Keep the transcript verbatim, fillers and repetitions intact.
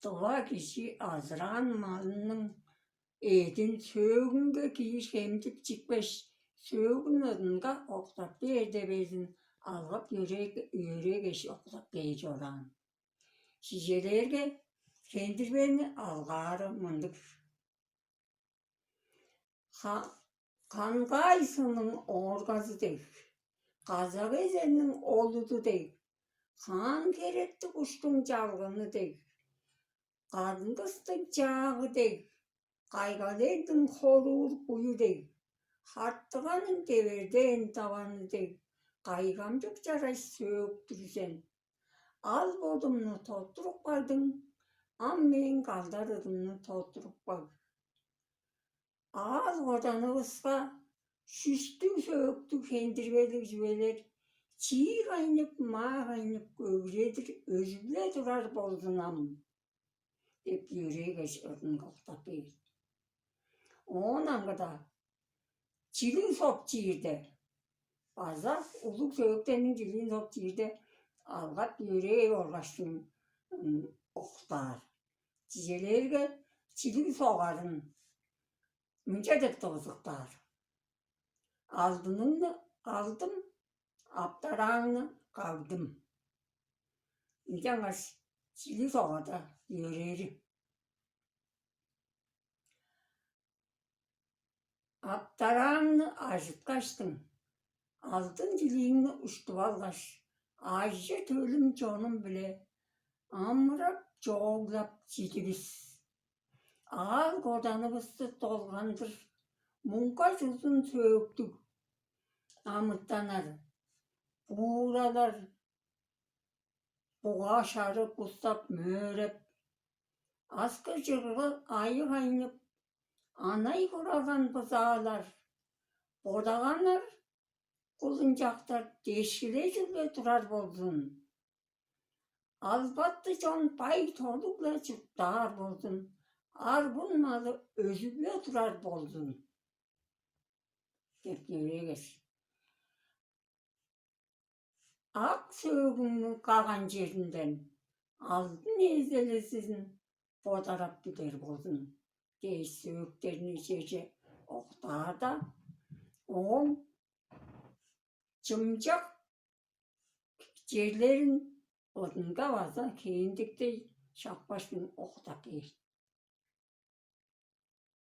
Дыва кижи азыраан малының эъдин сөөгүнге киир хемдип чикпеш, сөөгүн ыдынга октап бээрде безин алгап йөрээш октап кээр чораан. Чижелээрге, хендирбени алгаары мындыг: Кангаай сының ооргазы дег, казак эзенниң олуду дег, хаан херектиг уштуң чалгыны дег, кадынгыстың чаагы дег, кайгалерниң хоруур буюу дег, хартыганың девердээн даваны дег, кайгамчык чараш сөөктүр сен. Ал бодумну тоттуруп кагдың, ам мээң калдар ыдымны тоттуруп каг. Аал-коданывыска чүстүг-сөөктүг хендирбелиг чүвелер чиик айнып, маак айнып, көгүредир өзүп-ле турар болзун ам» – деп йөрээш, ыдынга октап бээр. Оон аңгыда чилиг соп чиирде база улуг сөөктерниң чилиин соп чиирде алгап йөрээ болгаштың октаар. Чижелээрге, чилиг согарын мынча деп дывызыктаар: «Алдыныңны алдым, аптарааңны кагдым». Ынчангаш чилиг согада йөрээри. Аптарааңны ажыткаштың, алдын чилииңни уштуп алгаш, ажы-төлүм чонум-биле амырап-чооглап чиди бис. Аал-коданывысты долгандыр муңгаш узун сөөктүг амытаннар, бууралар, буга-шары кустап мөөреп, аскы-чыргы айыг айнып, анай-хураган бызаалар, бодаганнар, кулунчактар дешкилежип-ле турар болзун. Албаты чон бай-толуг-ла чурттаар болзун, арбын малы өзүп-ле турар болзун» – деп йөрээш, ак сөөгүңнү каган черинден алдын ээлелезин бодарап билер болзун дээш, сөөктерни черже октаарда, ооң чымчак черлерин ыдынга база хээндиктей шапкаштың октап кээр.